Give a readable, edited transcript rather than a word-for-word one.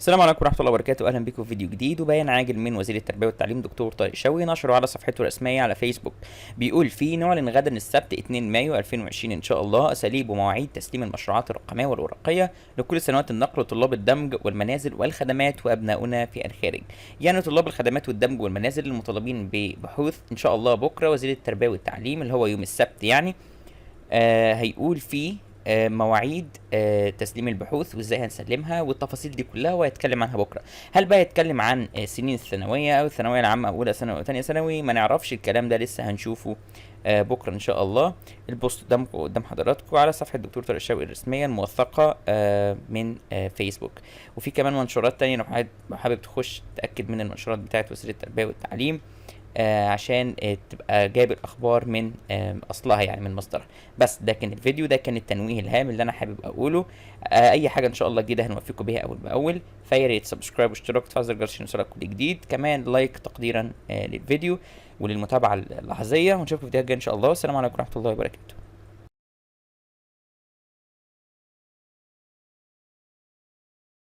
السلام عليكم ورحمة الله وبركاته، أهلا بكم في فيديو جديد وبيان عاجل من وزير التربية والتعليم دكتور طارق شوقي نشره على صفحته الرسمية على فيسبوك. بيقول فيه: نعلن غدا السبت 2 مايو 2020 إن شاء الله أساليب ومواعيد تسليم المشروعات الرقمية والورقية لكل سنوات النقل وطلاب الدمج والمنازل والخدمات وأبناؤنا في الخارج. يعني طلاب الخدمات والدمج والمنازل المطالبين ببحوث، إن شاء الله بكرة وزير التربية والتعليم اللي هو يوم السبت يعني هيقول فيه مواعيد تسليم البحوث وازاي هنسلمها والتفاصيل دي كلها، وهيتكلم عنها بكره. هل بقى يتكلم عن سنين الثانوية او الثانوية العامة، اولى ثانوي او ثانية ثانوي؟ ما نعرفش، الكلام ده لسه هنشوفه بكره ان شاء الله. ال post قدامكم، قدام حضراتكم على صفحة الدكتور طارق الشوقي الرسمية الموثقة من فيسبوك، وفي كمان منشورات تانية لو حابب تخش تتاكد من المنشورات بتاعت وزير التربية والتعليم عشان تبقى جايب الاخبار من اصلها، يعني من مصدرها. بس ده كان الفيديو، ده كان التنويه الهام اللي انا حابب اقوله. اي حاجة ان شاء الله جديدة هنوفيكم بيها اول باول، فيا ريت subscribe واشتراك وتفعل زر الجرس عشان يوصلك كل جديد، كمان like تقديرا للفيديو وللمتابعه اللحظيه، ونشوفكم في فيديوهات جاية ان شاء الله. والسلام عليكم ورحمة الله وبركاته.